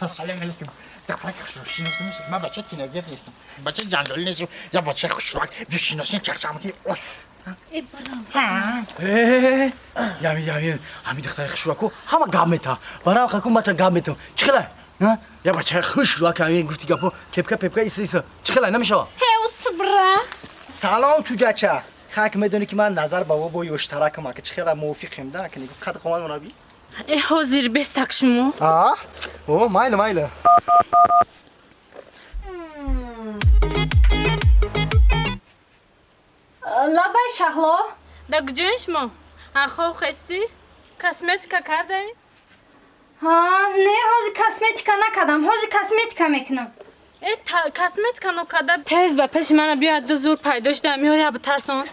Салом алейкум. Духтарак хушрӯ шинос намешавӣ? Ман бачаи киногер нестам. Бачаи ҷанҷолӣ нестам. Я бачаи хушрӯак. Бишиносем, чақчақ мекунем. Ош. Э, барам. Э, ями ями ҳами духтари хушрӯаку ҳама гап мета. Барам хаку матра гап метам. Чӣ хела? Я бачаи хушрӯак ҳами гуфти гапо кепка пепка иса иса. Чӣ хела намешава? Ҳе, усбра. Салом, чӯҷача. Хак медонӣ, ки ман назар ба бобои ёштаракам, ака, чӣ хела мувофиқем да, ака, қад қомат мураби. Э, ҳозир бесак шумо. А? О, майли, майли. Лабай, Шаҳло. Да куҷои шумо? Хоб хестӣ? Косметика кардаӣ? Ҳа, не, ҳозир косметика накардам, ҳозир косметика мекунам. Э, косметика нокарда тез ба пеши мана биёяд, ду зур пайдо шуда меоря, битарсон.